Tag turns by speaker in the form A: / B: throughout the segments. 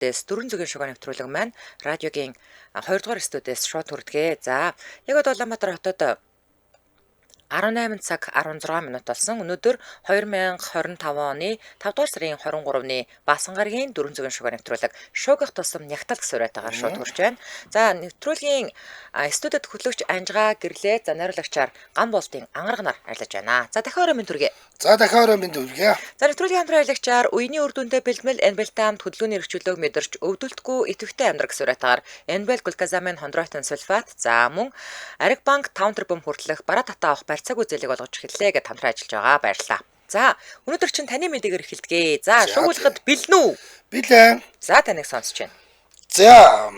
A: Дэс дөрвөн зүгийн шугам нэвтрүүлэг маань радиогийн 2 дугаар студиэс шууд хүрдэгэ. За, яг одоо Улаанбаатар хотод 18 цаг 16 минут болсон. Өнөөдөр 2025 оны 5 дугаар сарын 23-ны Баасан гарагийн дөрвөн зүгийн шугам нэвтрүүлэг шуугах тусам нягтал гэсэн уриатайгаар шууд хүрч байна. За, нэвтрүүлгийн студид хөтлөгч Анжгаа гэрлээ. За, найруулагчаар Гам болтын ангарганаар ажиллаж байна. За, дахин орой минь төргий.
B: За дахин орой минь төргий.
A: За, нэвтрүүлгийн хамтран ажиллагчаар үений үр дүнтэй бэлтгэл Энбелтэй хамт хөдөлгөөний эрх чөлөөг мэдэрч өвдөлтгүй идэвхтэй амьдрах гэсэн уриатайгаар Энбел глюкозамин хондроитин сульфат, за мөн Ариг банк 5 тэрбум хүртэлх бараа татаа авах барьцаагүй зээлийг олгож эхэллээ гэд хамтран ажиллаж байгаа. Баярлалаа. За, өнөөдөр чинь таны мэдээгээр эхэлдэг. За, шуугуулахад бэлэн үү?
B: Бэлэн.
A: За, таныг сонсож байна.
B: За,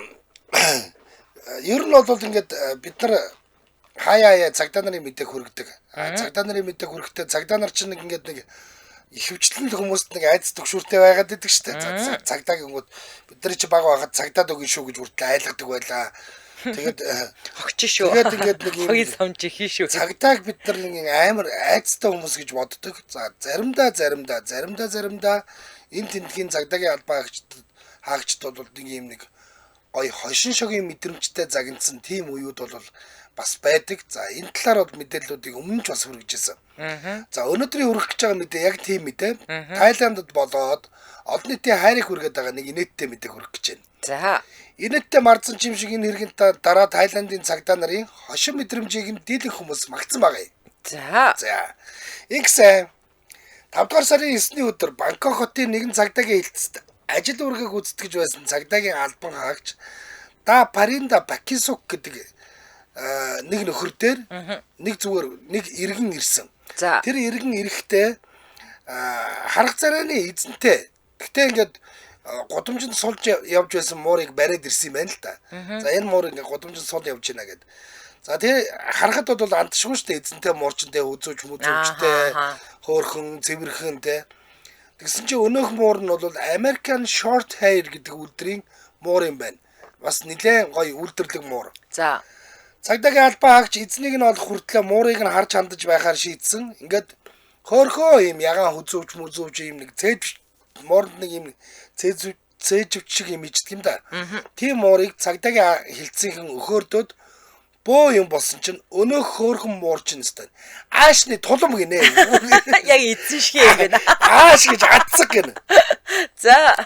B: ер нь бол ингээд бид нар хаяа хаяа цагдаа нарын мэдээг хүргэдэг. Цагдаа нарын мэдээг хүргэхдээ цагдаа нар чинь нэг ингээд нэг ихэвчлэн л хүмүүст нэг айдас түгшүүртэй байгаад идэг шүү дээ. Цагдаа гингүүд бид нар чи баг байхад цагдаад өгнө шүү гэж хүртэл айлгадаг байлаа. Тэгээд
A: хогч шүү.
B: Тэгээд ингээд нэг юм
A: хоёул самж хий шүү.
B: Цагдааг бид нар нэг амар айцтай хүмүүс гэж боддог. За заримдаа энэ тентхийн цагдаагийн албаа хаагчд бол нэг юм нэг гоё хошин шогийн мэдрэмжтэй загнасан тийм үеуд бол бас байдаг. За энэ талаар бол мэдээллүүдийг өмнө ч бас хүргэж ирсэн. За өнөөдрийн хүргэх гэж байгаа мэдээ яг тийм мэдээ. Тайландд болоод олон нийтийн хайрыг хүргээд байгаа нэг инээдтэй мэдээ хүргэх гэж байна.
A: За
B: инээдтэй марзан чим шиг энэ хэргийн дараа Тайландын цагдаа нарын хошин мэдрэмжийг нь дийлэнх хүмүүс магтсан байгаа юм.
A: За.
B: За. Ингэсэн 5 дугаар сарын 9-ний өдөр Бангкок хотын нэгэн цагдаагийн хэлтсэд ажил үүргээ гүйцэтгэж байсан цагдаагийн албан хаагч Да Паринда Бакисук гэдэг нэг нөхөр дээр нэг зүгээр нэг иргэн ирсэн.
A: За.
B: Тэр иргэн ирэхдээ харах царайны эзэнтэй. Гэтэ ингээд гудамжинд сулж явж байсан муурыг бариад ирсэн юм байна л да. За энэ муур ингээд гудамжинд сул явж байна гэд. За тэгээ харахад бол андшгүй шүү дээ. Эзэнтэй муурчтай үзүүч мүзүүчтэй хөөхөн цэвэрхэн те. Тэгсэн чинь өнөөх муур нь бол American Short Hair гэдэг үлдрийн муур юм байна. Бас нэлээд гоё үлдэрлэг муур.
A: За.
B: Цагдаагийн албан хаагч эзнийг нь олох хүртлээр муурыг нь харж хандаж байхаар шийдсэн. Ингээд хөөхөө юм ягаан хүзүүч мүзүүч юм нэг цээж муурд нэг юм цээжвч шиг юм ичдэг юм да. Тийм муурыг цагдаагийн хилцийнхэн өхөөрдөд бөө юм болсон чинь өнөөх хөөхөн муур чинь өстой. Аашны тулам гинэ.
A: Яг эзэн шиг юм байна.
B: Ааш гэж атсаг гинэ.
A: За.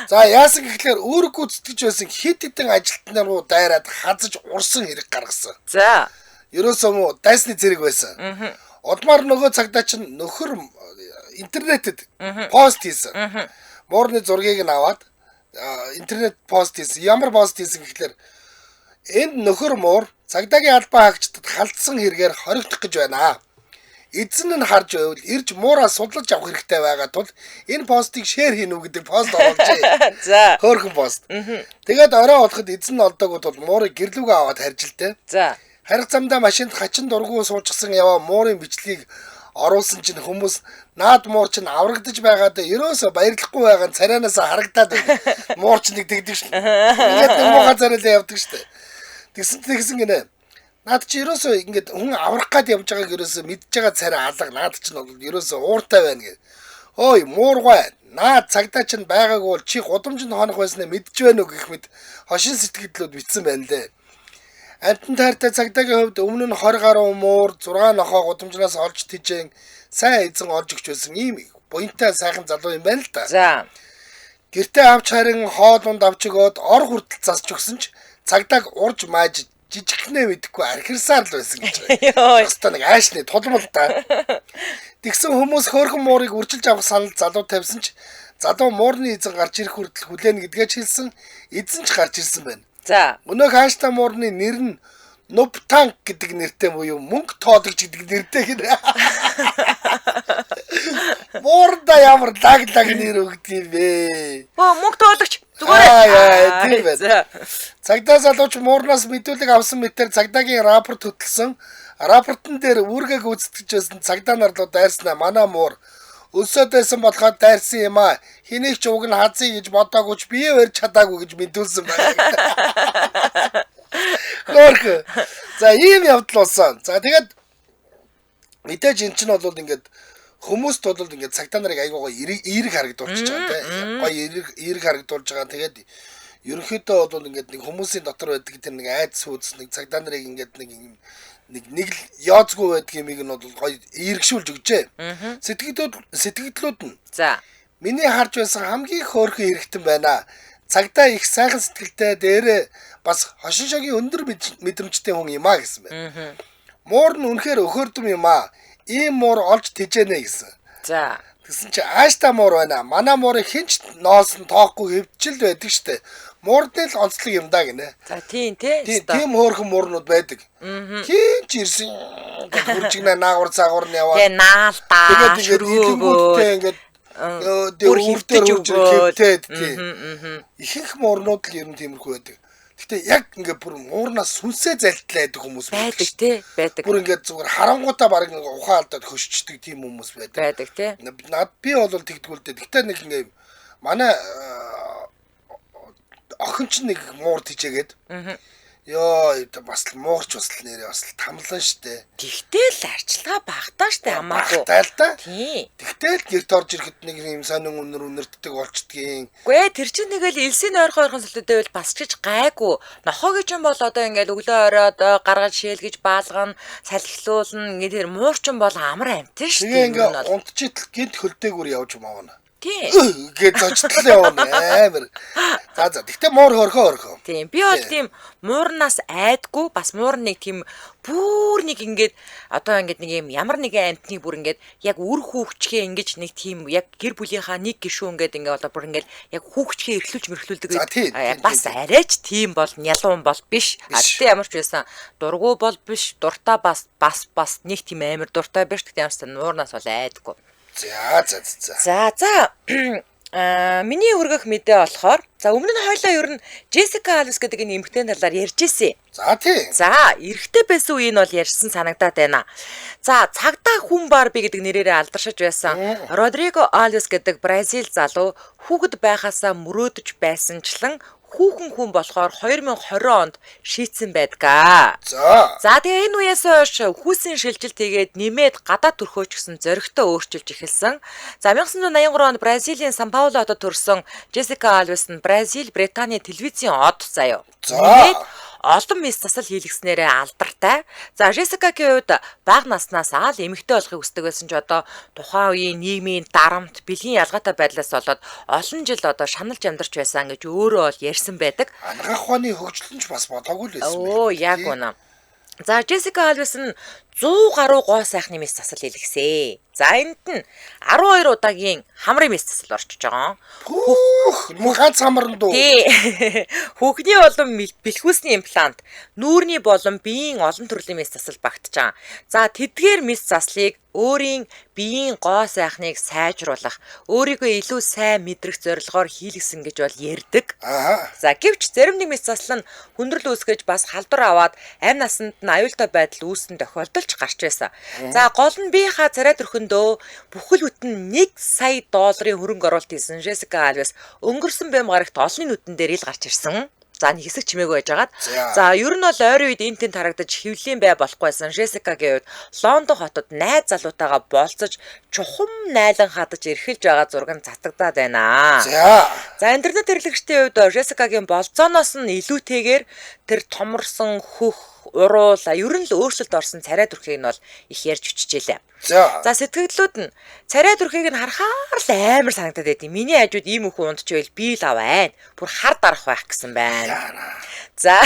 B: За яасан гэхлээр үүрэг гүйцэтгэж байсан хэд хэдэн ажилтнаар руу дайраад хазаж урсан хэрэг гаргасан.
A: За.
B: Ерөөсөө муу дайсны зэрэг байсан. Улмаар нөгөө цагдаа чинь нөхөр интернетэд пост хийсэн. Муурны зургийг нь аваад интернет пост хийсэн. Ямар пост хийсэн гэхлээр энд нөхөр муур цагдаагийн албан хаагчдад халдсан хэрэгээр хоригдох гэж байна. Эзэн нь харж байвал ирж муураа судлаж авах хэрэгтэй байгаа тул энэ постыг шеэр хийнэ үү гэдэг пост оруулжээ.
A: За.
B: Хөөрхөн пост. Тэгээд орой болоход эзэн нь олдоогүй тул муурыг гэрлүүгээ аваад харжилтээ.
A: За.
B: Харих замдаа машинд хачин дургу суучихсан яваа муурын бичлэгийг оруулсан чинь хүмүүс наад муур чинь аврагдаж байгаад ерөөсөө баярлахгүй байгаа нь царайнаас харагдаад байна. Муур чинь нэг тэгдэг шин. Ингээд нэг муухай царайлаа явдаг штэ. Тэгсэн гинэ. Наад чи ерөөсөө ингээд хүн аврах гад явж байгааг ерөөсөө мэдж байгаа царай алга наад чинь бол ерөөсөө ууртай байна гэ. Ой муургай наад цагдаа чинь байгаагүй бол чи гудамжинд хонох байснаа мэдж байна уу гэх мэт хошин сэтгэлдлүүд битсэн байна лээ. Амтан тайртай цагдаагийн хувьд өмнө нь 20 гаруй муур 6 нохоо гудамжнаас олж тижээн сайн эзэн олж өгч байсан ийм буянтай сайхан залуу юм байна л да.
A: За.
B: Гэртээ авч харин хоол унд авч өгөөд ор хүртэл засч өгсөн ч цагдааг урж мааж жижигхнээ мэдэхгүй архирсаар л байсан гэж байна. Баста нэг аашны тулмал та. Тэгсэн хүмүүс хөөрхөн муурыг үрчилж авах санал залуу тавьсан ч залуу муурны эзэн гарч ирэх хүртэл хүлээнэ гэдгээ ч хэлсэн, эзэн ч гарч ирсэн байна.
A: За.
B: Өнөөх ааштай муурны нэр нь Нубтанк гэдэг нэртэй буюу мөнгө тоологч гэдэг нэртэй гинэ. Муурда ямар лаг лаг нэр өгдөг юм бэ?
A: Өө мөнгө тоологч зүгээр.
B: Аа тийм байна. Цагдаа залууч муурнаас мэдүүлэг авсан мэтээр цагдаагийн рапорт хөтлсөн. Рапортон дээр үүргээ гүйцэтгэж байсан цагдаа нар руу дайрснаа манай муур өлсөд байсан болохоо дайрсан юм аа. Хэнийг ч уг нь хазъя гэж бодоагүй ч бие барьж чадаагүй гэж мэдүүлсэн байна. Хөөх. За ийм явдал болсон. За тэгээд мэдээж эн чинь бол ингээд Хүмүүст бол ингээд цагдаа нарыг айгуу гоё эерэг харагдуулчих байгаа те. Гоё эерэг харагдуулж байгаа. Тэгээд ерөнхийдөө бол ингээд нэг хүмүүсийн дотор байдаг тэр нэг айдас хүйдс нэг цагдаа нарыг ингээд нэг юм нэг л яозгүй байдаг юмыг нь бол гоё эерэгшүүлж өгчээ. Сэтгэлдлүүд нь.
A: За.
B: Миний харж байсан хамгийн хөөрхөн эргэтэн байна. Цагдаа их сайхан сэтгэлтэй дээрээ бас хошин шогийн өндөр мэдрэмжтэй хүн юм а гэсэн байна. Муур нь үнэхээр өхөрдөм юм а. Ийм муур олж тэжээнэ гэсэн.
A: За.
B: Тэгсэн чи ааштай муур байна. Манай муурыг хинч ноолсон тоохгүй хөвчл байдаг штэ. Муурны л онцлог юм да гинэ.
A: За тийм тий.
B: Тийм хөөрхөн муурнууд байдаг. Хинч ирсэн гэж хуржигнаа наагур цаагуур нь яваад.
A: Тэгээ наалтаа.
B: Тэгээд ингээд ингээд
A: бүр хөвтөж өгөөл.
B: Тийм. Ихэнх муурнууд л ер нь тиймэрхүү байдаг. Гэтэ яг ингээд бүр муурнаас сүнсээ залтлаа байдаг хүмүүс
A: байдаг тий. Байдаг.
B: Бүр ингээд зүгээр харангуутаа баг ингээд ухаан алдаад хөшчдөг тийм хүмүүс байдаг.
A: Байдаг тий.
B: Над би бол тэгдэггүй л дээ. Гэтэ нэг ингээд манай охин ч нэг муур тийчээгээд. Йоо бас л муурч бас л нэрээ бас л тамлан штэ.
A: Тэгтэл арчилгаа багтаа штэ хамаагүй.
B: Багтаа л да.
A: Тийм.
B: Тэгтэл гэрт орж ирэхэд нэг юм сонин үнэр үнэртдэг болчдгийн.
A: Үгүй тэр чинь тэгэл элсийн ойрхон ойрхон сүлүүдээ бол бас ч гэж гайгүй. Нохоогийн чинь бол одоо ингээл өглөө оройд гаргаж шээлгэж баалгана, салхилуулна. Ингээд тэр муурчин бол амар амтэн штэ.
B: Тэгээ ингээ унтчитал гинт хөлдөөгөр явж маавна.
A: Тийм.
B: Гэж зочдлоо явна амар. За за. Тэгтээ муур хөрхөө.
A: Тийм. Би бол тийм муурнаас айдгүй бас муур нэг тийм бүр нэг ингээд одоо ингээд нэг юм ямар нэгэн амьтныг бүр ингээд яг үр хүүхчгээ ингэж нэг тийм яг гэр бүлийнхаа нэг гишүүн ингээд ингээд одоо бүр ингээд яг хүүхчгээ эрхлүүлж мэрхлүүлдэг бас арайч тийм бол нялуун бол биш. А тэгтээ ямар ч байсан дургу бол биш, дуртай бас бас бас нэг тийм амар дуртай биш. Тэгтээ ямар ч муурнаас бол айдгүй.
B: За за за.
A: За за. Миний өргөх мэдээ болохоор за өмнө нь хоёлаа ер нь Джессика Алвес гэдэг энэ эмэгтэй талаар ярьж ирсэн.
B: За тийм.
A: За эрэгтэй байсан үеийн бол ярьсан санагдаад байна. За цагдаа хүн Барби гэдэг нэрээрээ алдаршиж байсан Родриго Алвес гэдэг Бразил залуу хүүхэд байхаасаа мөрөөдөж байсанчлан хүүхэн хүн болохоор 2020 онд шийдсэн байдгаа.
B: За.
A: За тэгээ энэ үеэс хойш хүүсийн шилжилт хийгээд нэмээд гадаад төрхөөч гэсэн зоригтой өөрчилж эхэлсэн. За 1983 онд Бразилийн Сан Пауло хотод төрсэн Джессика Алвес нь Бразил, Британий телевизийн од заяа.
B: За.
A: Нэмээд олон мис засал хийлгэснээрээ алдартай. За Жессикагийн хувьд бага наснаас аал эмэгтэй болохыг хүсдэг байсан ч одоо тухайн үеийн нийгмийн дарамт, бэлгийн ялгаатай байдлаас болоод олон жил одоо шаналж амьдарч байсан гэж өөрөө бол ярьсан байдаг.
B: Анагаах ухааны хөгжил нь ч бас бодоогүй л байсан.
A: Оо яг үнэ. За Джессика Алвес нь 100 гаруй гоо сайхны мис засал хийлгэсэн. За энд нь 12 удаагийн хамрын мис засал орчиж байгаа.
B: Хөөх, мөн ганц хамран дуу.
A: Тий. Хүүхний болон бэлхүүсний имплант, нүүрний болон биеийн олон төрлийн мис засал багтж байгаа. За тэдгээр мис заслыг өөрийн биеийн гоо сайхныг сайжруулах, өөрийгөө илүү сайн мэдрэх зорилгоор хийлгэсэн гэж бол ярьдаг.
B: Аа.
A: За гэвч зарим нэг мис засал нь хүндрэл үүсгэж бас халдвар аваад амь насанд нь аюултай байдал үүссэн тохиолдол ч гарч байсан. За гол нь биеийнхаа царай төрхөндөө бүхэл бүтэн 1 сая долларын хөрөнгө оруулалт хийсэн Жессика Алвес өнгөрсөн бэм гарагт олонний нүдэн дээр ил гарч ирсэн. За нэг хэсэг чимээгүй байжгаад. За ер нь бол ойрын үед энэ тэнд харагдаж хэвлэлийн бай болохгүйсэн Жессикагийн хувьд Лондон хотод найз залуутайгаа болцож чухам найлан хадаж эрхэлж байгаа зураг нь цацагдаад байна.
B: За.
A: За интернет хэрэглэгчдийн хувьд Жессикагийн болцооноос нь илүүтэйгээр тэр томорсон хөх, уруул, ер нь л өөрчлөлт орсон царай төрхийг нь бол их ярьж өччихжээ.
B: За.
A: За сэтгэлдлүүд нь царай төрхийг нь харахаар л амар санагдаад байд. Миний хажууд ийм хүн унтчихвал би л аваа. Бүр хар дарах байх гэсэн байна. За.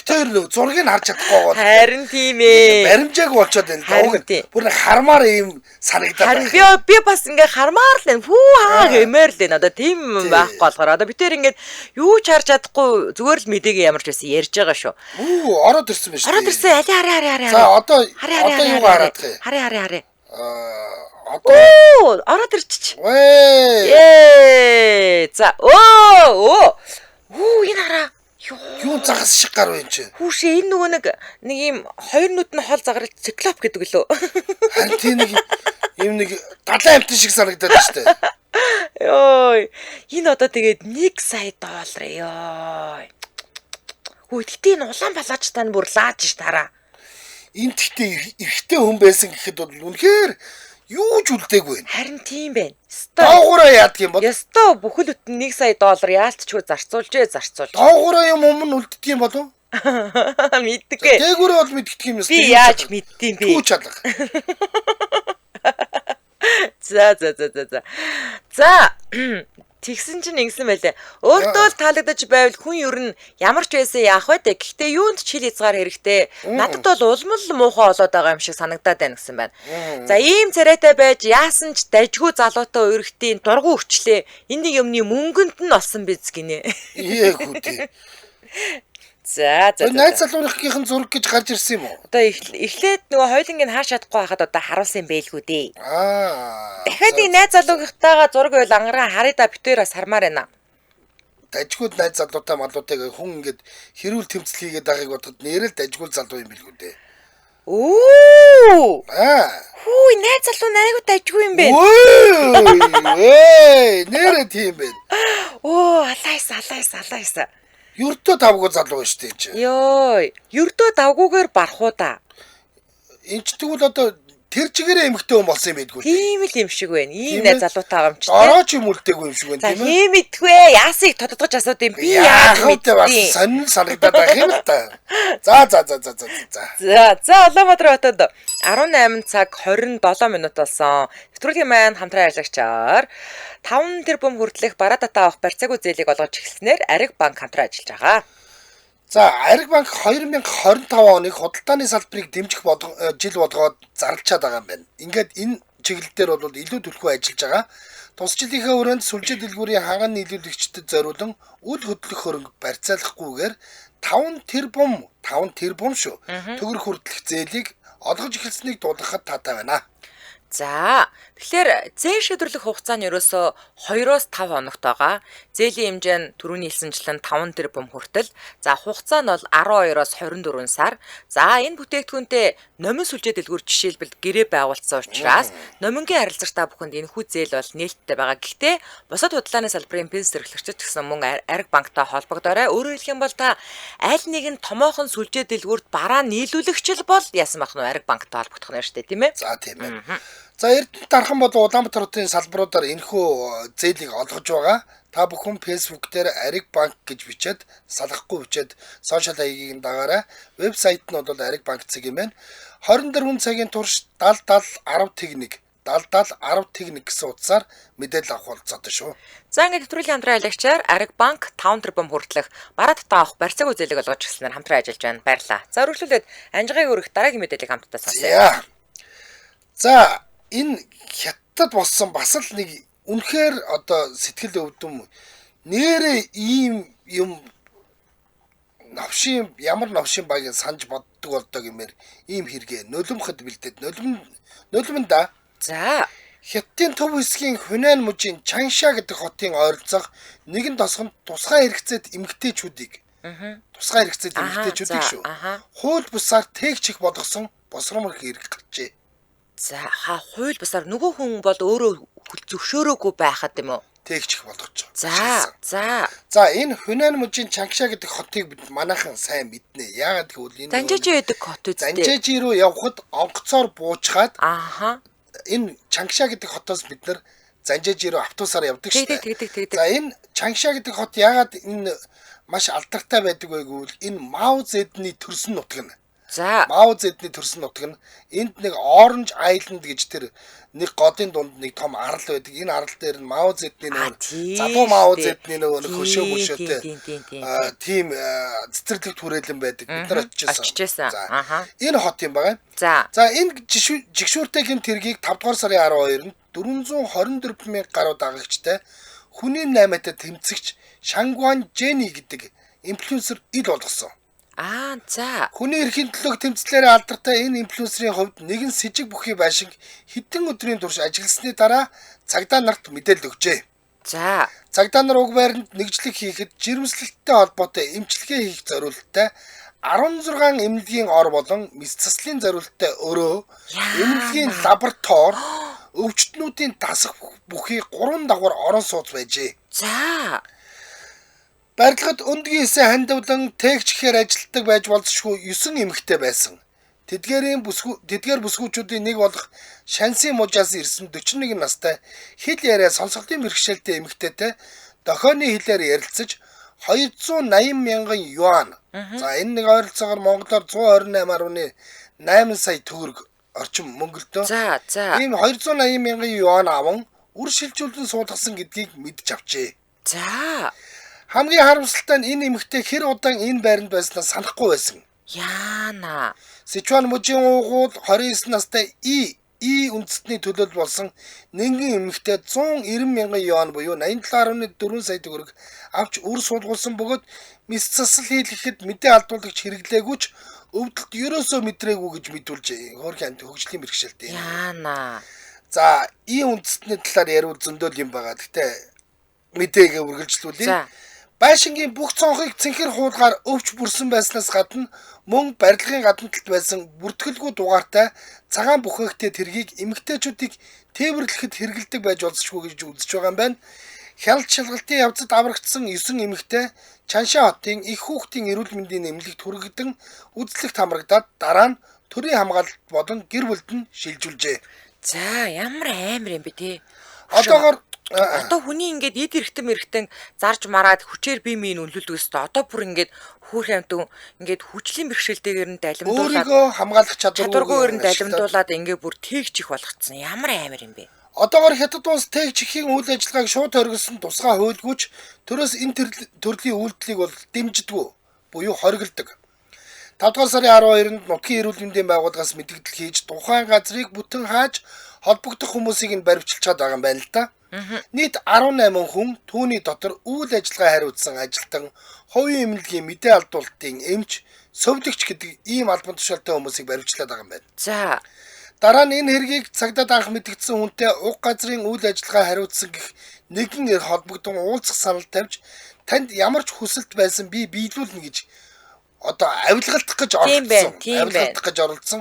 B: Тэр зургийг харж чадахгүй бол.
A: Харин тийм ээ.
B: Баримжааг болчиход байна.
A: Харин тийм.
B: Бүр нэг хармаар ийм санагдаад
A: Харин би бас ингээ хармаар л байна. Фүү хаа гэмээр л байна. Одоо тийм юм байхгүй болохоор одоо би тэр ингээд юу ч харж чадахгүй зүгээр л мэдээг ямар ч байсан ярьж байгаа шүү.
B: Үу ороод ирсэн байна шүү.
A: Ороод ирсэн. Али хари хари хари.
B: За одоо одоо юу хараад юм?
A: Хари хари хари.
B: Одоо
A: Оо ороод ирчих.
B: Вээ.
A: Ээ. За оо оо. Үу энэ хараа.
B: Юу загас шиг гар вэ чи?
A: Хүүшээ энэ нөгөө нэг ийм хоёр нүд нь хол заграл циклоп гэдэг лөө.
B: Харин тийм нэг ийм нэг далайн амьтан шиг санагдаад байна шүү дээ.
A: Йой. Энэ одоо тэгээд 1 сая доллар ёо. Хүү тэгтээ энэ улаан палаачтай нь бүр лааж ш тараа.
B: Энэ тэгтээ эрэгтэй хүн байсан гэхэд бол үнэхээр Юу ч үлдээгүй байна.
A: Харин тийм байна. Ёстой.
B: Доогоороо яадаг юм бол?
A: Ёстой бүхэл бүтэн 1 сая доллар яалтчгүй зарцуулжээ зарцуулж.
B: Доогоороо юм өмнө үлддэг юм болов?
A: Мэддэггүй.
B: Дээгүүрээ бол мэддэг юм ёстой.
A: Би яаж мэддэм бэ?
B: Түүч чалга.
A: За за за за за. За тэгсэн чинь ингэсэн байлээ. Өөртөө л таалагдаж байвал хүн ер нь ямар ч байсан яах вэ те. Гэхдээ юунд ч хил хязгаар хэрэгтэй. Надад бол улам л муухай болоод байгаа юм шиг санагдаад байна гэсэн байна. За ийм царайтай байж яасан ч дажгүй залуутай үерхтийн дургу өвчлээ. Энэ нэг юмны мөнгөнд нь олсон биз гинэ.
B: Ээ хүү.
A: За за.
B: Найз залууныхын зураг гэж гарч ирсэн юм уу?
A: Одоо эхлээд нөгөө хоёуланг нь харж чадахгүй байхад одоо харуулсан юм байлгүй дээ.
B: Аа.
A: Дахиад нэг найз залуугийнхтайгаа зураг байл ангараа харъя да битээр бас хармаар байна.
B: Дажгууд найз залуутай малуутайг хүн ингээд хэрүүл тэмцэл хийгээд байгааг бодоход нэрэл дажгуул залуу юм билгүй дээ.
A: Оо!
B: Аа.
A: Хүү найз залуу найгуу дажгүй юм бэ?
B: Өө! Нэрэ тийм байна.
A: Оо, алайс алайс алайс.
B: Ердөө тавгүй залуу шүү дээ энэ чинь.
A: Йой, ердөө давгүйгээр барах уу да.
B: Энэ ч тэгвэл одоо тэр чигээрээ эмэгтэй хүн болсон юм байдгүй.
A: Тийм л юм шиг байна. Ийм найз залуутай байгаа юм чи.
B: Орооч юм үлдээгүй юм шиг байна
A: тийм ээ. Хий мэдгүй. Яасыг тодотгож асууд юм. Би яаж
B: мэдээ бас сонин санагдаад байх юм л та. За за за за за за.
A: За за Улаанбаатар хотод 18 цаг 27 минут болсон. Нэвтрүүлгийн маань хамтран ажиллагчаар 5 тэрбум хүртэлх бараа татаа авах барьцаагүй зээлийг олгож эхэлснээр Ариг банк хамтран ажиллаж байгаа.
B: За Ариг банк 2025 оныг худалдааны салбарыг дэмжих жил болгоод зарлчаад байгаа юм байна. Ингээд энэ чиглэл дээр бол илүү түлхүү ажиллаж байгаа. Тус жилийнхээ өрөөнд сүлжээ дэлгүүрийн ханган нийлүүлэгчдэд зориулан үл хөдлөх хөрөнгө барьцаалахгүйгээр 5 тэрбум шүү. Төгрөг хүртэлх зээлийг олгож эхэлснийг дуулгахад таатай байна.
A: За тэгэхээр зээл шийдвэрлэх хугацаа нь ерөөсөө 2-оос 5 хоногт байгаа. Зээлийн хэмжээ нь түрүүний хэлсэнчлэн 5 тэрбум хүртэл. За хугацаа нь бол 12-оос 24 сар. За энэ бүтээгдэхүүнтэй номин сүлжээ дэлгүүр жишээлбэл гэрээ байгуулсан учраас номингийн харилцагч та бүхэнд энэхүү зээл бол нээлттэй байгаа. Гэхдээ бусад худалдааны салбарын бизнес эрхлэгчид гэсэн мөн Ариг банктай холбогдоорой. Өөрөөр хэлэх юм бол та аль нэгэн томоохон сүлжээ дэлгүүрт бараа нийлүүлэгч л бол яасан бах нь Ариг банктай холбогдох нь шүү дээ, тийм ээ?
B: За тийм ээ. За Эрдэнэт Дархан болон Улаанбаатар хотын салбаруудаар энэхүү зээлийг олгож байгаа. Та бүхэн Facebook дээр Ариг банк гэж бичээд салгахгүй бичээд сошиал хаягийг дагаарай. Вебсайт нь бол Ариг банк цэг юм байна. 24 цагийн турш 70 70 10 1 70 70 10 1 гэсэн утсаар мэдээлэл авах болцоотой шүү.
A: За ингээд нэвтрүүлгийн хамтран ажиллагчаар Ариг банк 5 тэрбум хүртэлх бараа татаа авах барьцаагүй зээлийг олгож эхэлснээр хамтран ажиллаж байна. Баярлалаа. За үргэлжлүүлээд анжигыг өргөх дараагийн мэдээллийг хамтдаа сонсъё.
B: За энэ хятад болсон бас л нэг үнэхээр одоо сэтгэл өвдөм нэрээ ийм юм новшин ямар новшин багийг санаж боддог болдог юмэр ийм хэрэгээ нулимхад бэлдээд нулимн да.
A: За
B: Хятадын төв хэсгийн Хүнань мужийн Чанша гэдэг хотын ойролцоох нэгэн тосгонд тусгай хэрэгцээд эмэгтэйчүүдийг тусгай хэрэгцээд эмэгтэйчүүдийг шүү. Хууль бусаар тээгч их болгосон босромор хэрэг гарчээ.
A: За хууль бусаар нөгөө хүн бол өөрөө зөвшөөрөөгүй байхад юм уу?
B: Тээгч их болгож
A: байгаа. За за.
B: За энэ Хүнань мужийн Чанша гэдэг хотыг бид манайхан сайн мэднэ. Яагаад гэвэл энэ
A: Занжээжи байдаг хот үстэй.
B: Занжээжи рүү явхад онгоцоор буучгаад
A: ааха.
B: Энэ Чанша гэдэг хотоос бид нар Занжээжи рүү автобусаар явдаг шүү
A: дээ.
B: За энэ Чанша гэдэг хот яагаад энэ маш алдартай байдаг вэ гэвэл энэ Мао Зэдний төрсөн нутаг нь.
A: За
B: Мао Зэдний төрсөн нутаг нь энд нэг Orange Island гэж тэр нэг годын дунд нэг том арал байдаг. Энэ арал дээр нь Мао Зэдний нөгөө залуу Мао Зэдний нөгөө нэг хөшөө мөшөөтэй тийм цэцэрлэг түрээлэн байдаг. Бид нар очижсэн.
A: За
B: энэ хот юм байгаа.
A: За
B: За энэ жигшүүртэй гэмт хэргийг 5 дугаар сарын 12-нд 424 мянга гаруй дагагчтай хүний 8-тай тэмцэгч Шангуан Жени гэдэг инфлюенсер ил болгосон.
A: Аа за.
B: Хүний эрхийн төлөөх тэмцлээрээ алдартай энэ инфлюенсерийн хувьд нэгэн сэжиг бүхий байшинг хэдэн өдрийн турш ажилласны дараа цагдаа нарт мэдээлэл өгчээ.
A: За.
B: Цагдаа нар уг байранд нэгжлэг хийхэд жирэмслэлттэй холбоотой эмчилгээ хийх зориулттай 16 эмнэлгийн ор болон мэс заслын зориулттай өрөө, эмнэлгийн лаборатори, өвчтнүүдийн дасах бүхий 3 давхар орон сууц байжээ.
A: За.
B: Барилгад өндгийн эсэ хандивлан тээгч ихээр ажилтдаг байж болзошгүй 9 эмэгтэй байсан. Тэдгээр бүсгүүчүүдийн нэг болох Шанси мужаас ирсэн 41 настай хэл яриа сонсголын бэрхшээлтэй эмэгтэйтэй дохионы хэлээр ярилцаж 280 мянган юан. За энэ нэг ойролцоогоор монголоор 128.8 сая төгрөг орчим мөнгө л дөө.
A: За за.
B: Ийм 280 мянган юан аван үр шилжүүлэн суулгасан гэдгийг мэдж авчээ.
A: За.
B: Хамгийн харамсалтай нь энэ эмэгтэй хэр удаан энэ байранд байснаа санахгүй байсан.
A: Яана.
B: Сичуан мужийн уугуул 29 настай И үндэстний төлөөлөл болсон нэнгэн эмэгтэй 190 мянган юан буюу 87.4 сая төгрөг авч үр суулгуулсан бөгөөд мэс засал хийлгэхэд мэдээ алдуулагч хэрэглээгүйч өвдөлт ерөөсөө мэдрээгүй гэж мэдүүлжээ. Хөөрхөн амт хөгжлийн бэрхшээлтэй.
A: Яана.
B: За, И үндэстний талаар яриул зөндөл юм байгаа. Гэхдээ мэдээгээ үргэлжлүүлье.
A: За.
B: Байшингийн бүх цонхыг цэнхэр хуулгаар өвч бүрсэн байснаас гадна мөн барилгын гадна талд байсан бүртгэлгүй дугаартай цагаан бүхээгтэй тэргийг эмэгтэйчүүдийг тээвэрлэхэд хэрэглэдэг байж болзошгүй гэж үзэж байгаа юм байна. Хяналт шалгалтын явцад аврагдсан 9 эмэгтэй Чанша хотын их хүүхдийн эрүүл мэндийн эмнэлэгт хүргэгдэн үзлэгт хамрагдаад дараа нь төрийн хамгаалалт болон гэр бүлд нь шилжүүлжээ.
A: За, ямар амар юм бэ те.
B: Одоогор
A: Одоо хүний ингээд эд эргэтэн мэрэгтэн зарж мараад хүчээр бие биеийг үнэлүүлдэг өстө. Одоо бүр ингээд хөөх амтэн ингээд хүчлийн бэрхшээлтэйгээр нь далимдуулаад
B: өөрийгөө хамгаалах
A: чадваргүйгээр нь далимдуулаад ингээд бүр тэгж их болгоцсон. Ямар амар юм бэ?
B: Одоогор Хятад улс тэгж ихийн үйл ажиллагааг шууд хоригдсон тусгай хуйлгүйч төрөөс энэ төрлийн үйлдэлийг бол дэмждэггүй буюу хоригддаг. 5 дугаар сарын 12-нд нутгийн эрүүл мэндийн байгууллагаас мэдгдэл хийж тухайн газрыг бүтэн хааж холбогдох хүмүүсийг нь баривчилчаад байгаа юм байна л да. Нийт 18 хүн түүний дотор үйл ажиллагаа хариуцсан ажилтан, хувийн эмнэлгийн мэдээ алдуулалтын эмч, сувилагч гэдэг ийм албан тушаалтай хүмүүсийг баривчлаад байгаа юм байна.
A: За.
B: Дараа нь энэ хэргийг цагдаад анх мэдэгдсэн хүнтэй уг газрын үйл ажиллагаа хариуцсан гэх нэгэн эр холбогдсон уулзах санал тавьж танд ямар ч хүсэлт байсан би биелүүлнэ гэж одоо авилгалтах гэж оролдсон. Авилгалтах гэж оролдсон.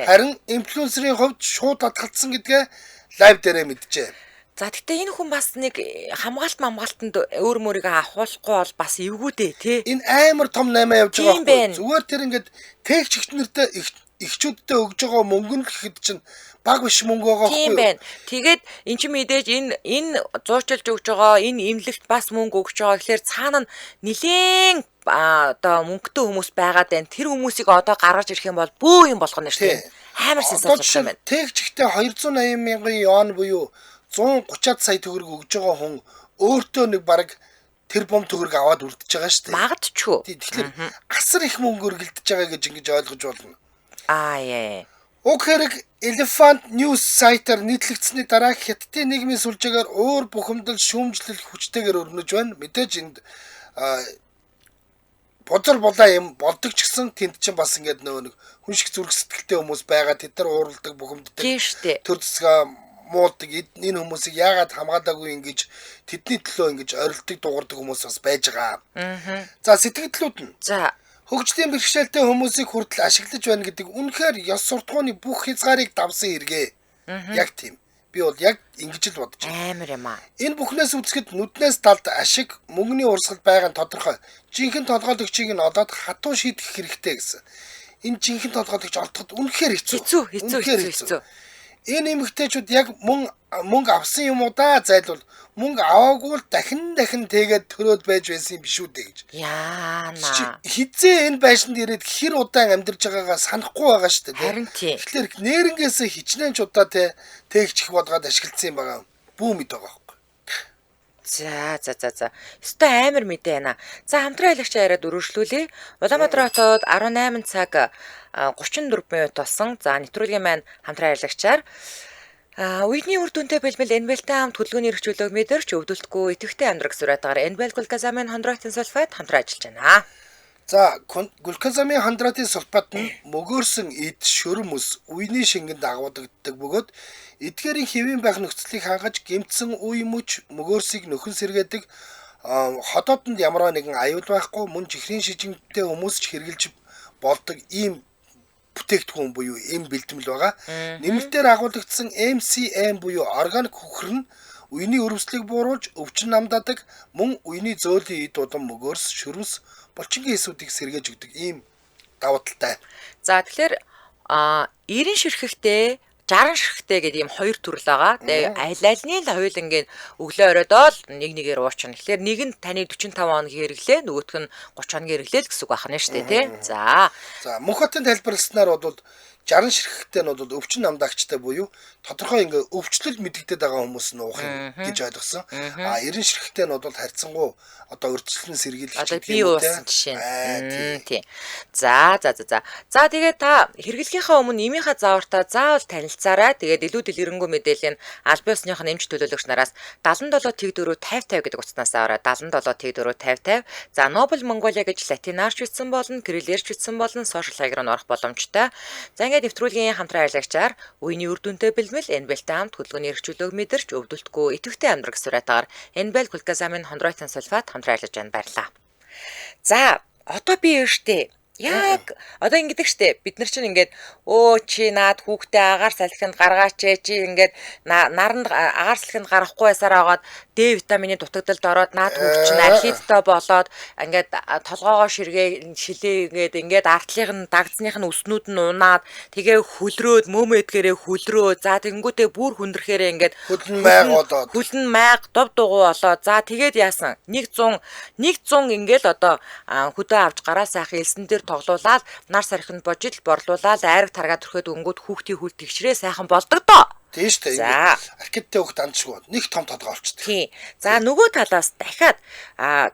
B: Харин инфлюенсерийн хувьд шууд татгалцсан гэдгээ лайв дээрээ мэджээ.
A: За тэгтээ энэ хүн бас нэг хамгаалт мамгаалтанд өөр мөрийгөө авахулахгүй бол бас эвгүй дээ тий.
B: Энэ амар том 8 явж байгаа байхгүй. Зүгээр тэр ингээд тэгч их нэртэй эхчүүдтэй өгж байгаа мөнгө нь гэхэд чинь баг биш мөнгө байгаа байхгүй.
A: Тийм байна. Тэгээд эн чинь мэдээж энэ зуучилж өгж байгаа, энэ эмнэлэгт бас мөнгө өгж байгаа. Тэгэхээр цаана нь нилээн одоо мөнгөтэй хүмүүс байгаад байна. Тэр хүмүүсийг одоо гаргаж ирэх юм бол бөө юм болгоно шүү дээ. Амар сенсац юм байна.
B: Тэгч ихтэй 280 мянган юан буюу 130 сая төгрөг өгж байгаа хүн өөртөө нэг бараг тэр бом төгрөг аваад үлдчихэж байгаа шүү дээ.
A: Магадчгүй.
B: Тэгэхээр асар их мөнгө өргөлдөж байгаа гэж ингэж ойлгож болно.
A: Аа яа.
B: Уг хэрэг Elephant News сайтаар нийтлэгдсэний дараа Хятадын нийгмийн сүлжээгээр уур бухимдал, шүүмжлэл хүчтэйгээр өрнөж байна. Мэдээж энд бозор булаа юм болдог ч гэсэн тэнд чинь бас ингээд нөгөө нэг хүн шиг зүрх сэтгэлтэй хүмүүс байгаа. Тэд нар уурладаг, бухимддаг.
A: Тийм шүү дээ.
B: Төр зэсгээ муулдаг. Энэ хүмүүсийг яагаад хамгаалаагүй ингэж тэдний төлөө ингэж орилдог, дуурдаг хүмүүс бас байж байгаа. За сэтгэлдлүүд нь.
A: За
B: хөгжлийн бэрхшээлтэй хүмүүсийг хүртэл ашиглаж байна гэдэг үнэхээр ёс суртахууны бүх хязгаарыг давсан хэрэгээ. Яг тийм. Би бол яг ингэж л бодож
A: байна. Амар юм аа.
B: Энэ бүхнээс үзэхэд нүднээс далд ашиг, мөнгөний урсгал байгаа нь тодорхой. Жинхэнэ толгойлогчийг нь олоод хатуу шийдэх хэрэгтэй гэсэн. Энэ жинхэнэ толгойлогч олдоход үнэхээр хэцүү.
A: Хэцүү.
B: Энэ эмэгтэйчүүд яг мөнгө авсан юм уу да зайлвал мөнгө аваагүй л дахин тэгээд төрөөд байж байсан юм биш үү дээ гэж.
A: Яана.
B: Хизээ энэ байшинд ирээд хэр удаан амьдарч байгаагаа санахгүй байгаа шүү дээ.
A: Харин тийм.
B: Тэгэхээр нэрнгээсээ хичнээн ч удаа тээгч их бодгаад ашигласан юм байгаа. Бүү мэд байгаа байхгүй.
A: За. Өстой амар мэдээ байна. За хамтран аялагч яриад өргөжлүүлье. Улаанбаатар хотод 18 цаг 34 минут болсон. За нэвтрүүлгийн маань хамтран аялагчаар үений үр дүнтэй бэлмэл Энвелтэй хамт хөдөлгөөний эрх чөлөөг мэдэрч өвдөлтгүй идэвхтэй амьдрах суурьтайгаар Энвел глюкозамин хондроитин сульфат хамтран ажиллаж байна.
B: За глюкозамин хондроитин сульфат нь мөгөөрсөн эд, шөрөм ус, үений шингэнд агуулгаддаг бөгөөд эдгээрийн хэвийн байх нөхцөлийг хангаж гэмтсэн үе мөч мөгөөрсийг нөхөн сэргээдэг, ходоодонд ямар нэгэн аюул байхгүй, мөн чихрийн шижинтэй хүмүүс ч хэрэглэж болдог ийм бүтээгдэхүүн буюу эм бэлтгэл байгаа. Нэмэлтээр агуулгадсан MCM буюу органик хөхөр нь үений өрөвслийг бууруулж өвчин намдаадаг, мөн үений зөөлөн эд удам мөгөөрс, шөрөмс, булчингийн эсүүдийг сэргээж өгдөг ийм давуу талтай.
A: За тэгэхээр 90 ширхэгтэй 60 ширхэгтэй гэдэг ийм хоёр төрөл байгаа. Тэгээ аль альны л хоёулангийн өглөө оройдоо л нэг нэгээр уучна. Тэгэхээр нэг нь таны 45 хоногийн хэрэглээ, нөгөөх нь 30 хоногийн хэрэглээ л гэсэн үг байна шүү дээ, тий. За.
B: За, Мөнхбатын тайлбарласнаар бол 60 ширхэгтэй нь бол өвчин намдаагчтай буюу тодорхой ингээ өвчлөл мэдэгдээд байгаа хүмүүс нь уух юм гэж ойлгосон. А 90 ширхэгтэй нь бол харьцангуй одоо урьдчилан сэргийлэх
A: одоо бие уусан жишээ нь. Тийм. За за за за. За тэгээд та хэрэглэхийнхаа өмнө эмийнхаа заавартаа заавал танилцаарай. Тэгээд илүү дэлгэрэнгүй мэдээлэл нь албан ёсных нь эмч төлөөлөгч нараас 77 04 50 50 гэдэг утаснаас аваарай. 77 04 50 50. За Нобел Монголиа гэж латинаар ч бичсэн болно, кириллээр ч бичсэн болно, сошиал хаяг руу орох боломжтой. За ингээд нэвтрүүлгийн хамтран ажиллагчаар үений үр дүнтэй бэлмэл Энбелтэй хамт хөдөлгөөний эрх чөлөөг мэдэрч өвдөлтгүй идэвхтэй амьдрах сурайтгаар Энбел глюкозамин хондроитин сульфат хамтран ажиллаж байна. Баярлалаа. За одоо би штэ яг одоо ингэдэг штэ бид нар чинь ингээд өө чи наад хүүхдээ агаар салхинд гаргаач ээ чи ингээд наранд агаар салхинд гаргахгүй байсаар агаад Д витамины дутагдалд ороод наад хүүхд чинь архиттай болоод ингээд толгоогоо ширгээ шилээ ингээд ингээд артлынх нь дагцных нь өснүүд нь унаад тэгээ хөлрөөд мөмө эдгээрээ хөлрөө за тэгэнгүүтээ бүр хүндрэхээрээ ингээд
B: хөлн майг болоод
A: хөлн майг дов дугуй болоод за тэгээд яасан 100 100 ингээл одоо хөдөө авч гараа сайхан элсэн дээр тоглуулаад нар сархинд божил борлуулаад айраг таргаа төрөхөд өнгөд хүүхдийн хөл тэгшрээ сайхан болдог доо.
B: Тийм шүү дээ. Аркеттэй хүүхд дандшгүй нэг том тодгоо олчдөг.
A: Тийм. За нөгөө талаас дахиад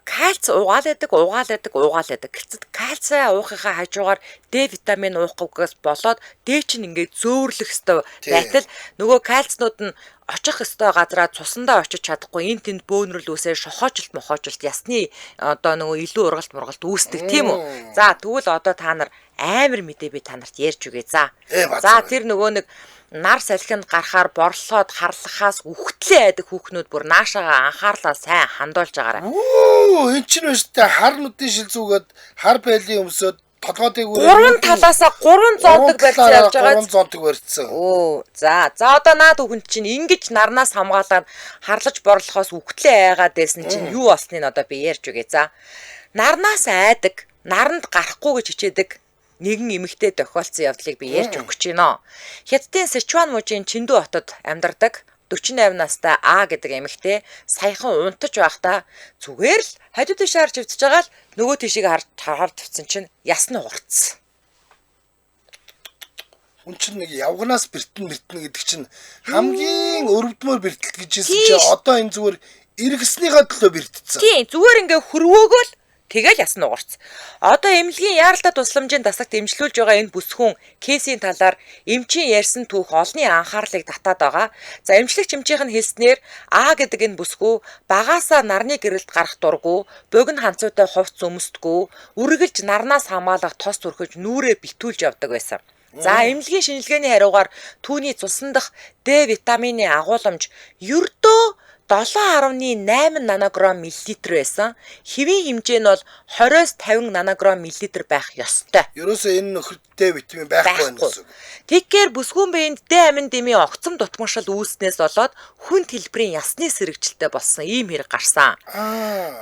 A: кальц угаал байдаг, угаал байдаг, угаал байдаг. Гэцэд кальцаа уухынхаа хажуугаар Д витамин уухгүйгээс болоод Д чинь ингээд зөөвөрлөх ёстой байтал нөгөө кальцнууд нь очих ёстой газараа цусандаа очиж чадахгүй эн тэнд бөөнрөл үсээ шохоочлт мохоочлт ясны одоо нөгөө илүү ургалт мургалт үүсдэг тийм үү. За тэгвэл одоо та нар амар мэдээ би та нарт ярьж өгье. За. За тэр нөгөө нэг нар салхинд гарахаар борлоод харлахаас үхтлээ айдаг хүүхнүүд бүр наашаага анхаарлаа сайн хандуулж байгаарай.
B: Оо эн чинь өстэй хар нүдийн шил зүгээд хар байлийн өмсөд толгойдыг
A: гурван талаасаа гурван зонтог барьсан явж байгаа.
B: Гурван зонтог барьсан.
A: Оо за за одоо наад хүүхэнд чинь ингэж нарнаас хамгаалаад харлаж борлохоос үхтлээ айгаад байсан чинь юу болсныг одоо би ярьж өгье. За нарнаас айдаг, наранд гарахгүй гэж хичээдэг нэгэн эмэгтэй тохиолдсон явдлыг би ярьж өгөх гэж байна. Хятадын Сычуан мужийн Чиндүү хотод амьдардаг 48 настай А гэдэг эмэгтэй саяхан унтаж байхдаа зүгээр л хажуу тийш харж хөвтөж байгаа л нөгөө тийшийг харж тавьсан чинь ясны хурцсан.
B: Хүн чинь нэг явганаас бэртэн мэртэн гэдэг чинь хамгийн өрөвдмөр бэртэлт гэж хэлсэн чинь одоо энэ зүгээр эргэснийхээ төлөө бэртсэн.
A: Тийм зүгээр ингээ хөрвөөгөөл тэгэл ясна угарц. Одоо эмнэлгийн яаралтай тусламжийн дасагт эмчлүүлж байгаа энэ бүсгүн кейсийн талаар эмчийн ярьсан түүх олонний анхаарлыг татаад байгаа. За эмчлэгч эмчийнх нь хэлснээр А гэдэг энэ бүсгүй багаасаа нарны гэрэлд гарах дургүй, богино ханцуутай хувц өмсдгүү, үргэлж нарнаас хамгаалах тос түрхэж нүрээ битүүлж явдаг байсан. За эмнэлгийн шинжилгээний хариугаар түүний цусан дах Д витамины агуулмж ердөө 7.8 нанограмм миллилитр байсан. Хэвийн хэмжээ нь бол 20-50 нанограмм миллилитр байх ёстой.
B: Ерөөсөө энэ нөхөрт Д витамин байхгүй байна гэсэн үг.
A: Тэгэхээр бүсгүүн биеинд Д амин дэмий огцом дутмагшил үүснээс болоод хүн төлбөрийн ясны сэрэгжилтэй болсон ийм хэрэг гарсан.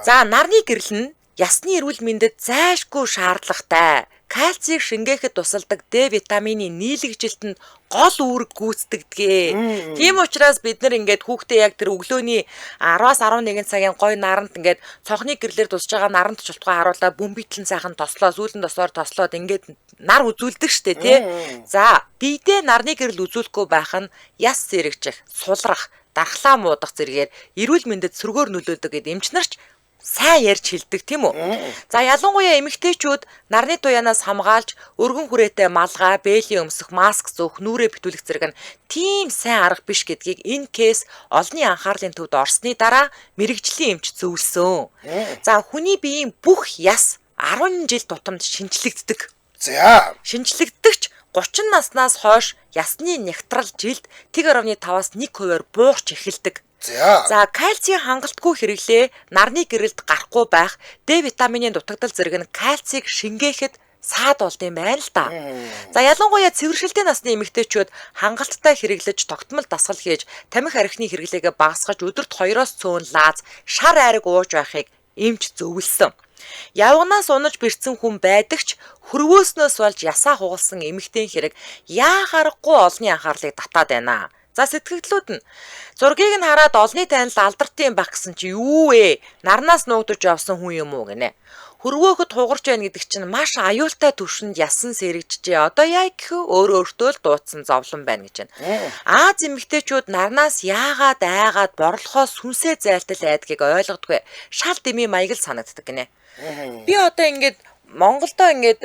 A: За нарны гэрэл нь ясны эрүүл мэндэд зайлшгүй шаардлагатай. Кальцийг шингээхэд тусалдаг Д витамины нийлэгжилтэнд гол үүрэг гүйцэтгэдэг. Тийм учраас бид нар ингээд хүүхдээ яг тэр өглөөний 10-аас 11 цагийн гой наранд ингээд цонхны гэрлээр тусж байгаа наранд чултгай харуулаад бөмбөтлэн сайхан тослоо, сүүлэн тосоор тослоод ингээд нар үзүүлдэг штэ тий. За биедээ нарны гэрэл үзүүлэхгүй байх нь яс сэрэгжих, сулрах, дархлаа муудах зэрэгээр эрүүл мэндэд сөргөөр нөлөөлдөг гэд эмч нарч сайн ярьж хэлдэг тийм үү. За ялангуяа эмэгтэйчүүд нарны туяанаас хамгаалж өргөн хүрээтэй малгай, бээлийн өмсөх, маск зүүх, нүрээ битүүлэх зэрэг нь тийм сайн арга биш гэдгийг энэ кейс олонний анхаарлын төвд орсны дараа мэрэгжлийн эмч зөвлөсөн. За хүний биеийн бүх яс 10 жил тутамд шинчлэгддэг.
B: За
A: шинчлэгддэгч 30 наснаас хойш ясны нягтрал жилд 1.5-аас 1%-аар буурч эхэлдэг. За кальцийн хангалтгүй хэрэглээ, нарны гэрэлд гарахгүй байх, Д витамины дутагдал зэрэг нь кальцийг шингээхэд саад болд юм байна л да. За ялангуяа цэвэршилтэй насны эмэгтэйчүүд хангалттай хэрэглэж, тогтмол дасгал хийж, тамхи архины хэрэглээгээ багасгаж, өдөрт 2-оос цөөн лааз, шар айраг ууж байхыг эмч зөвлөсөн. Явганаас унаж бэрцэн хүн байдагч хөрвөөснөөс болж ясаа хугалсан эмэгтэй хэрэг яа харахгүй олонний анхаарлыг татаад байна. За сэтгэгдлүүд нь зургийг нь хараад олонний танил алдартын байх гэсэн чи юу вэ? Нарнаас нуугдаж явсан хүн юм уу гинэ. Хөрвөөхөд хугарч байна гэдэг чинь маш аюултай түвшинд ясан сэрэгжжээ. Одоо яа гэх вэ? Өөр өөртөө л дуудсан зовлон байна гэж байна. Аз эмэгтэйчүүд нарнаас яагаад айгаад борлохоо сүнсээ зайлтал айдгийг ойлгодгүй. Шал дэмий маяг л санагддаг гинэ. Би одоо ингээд Монголдо ингээд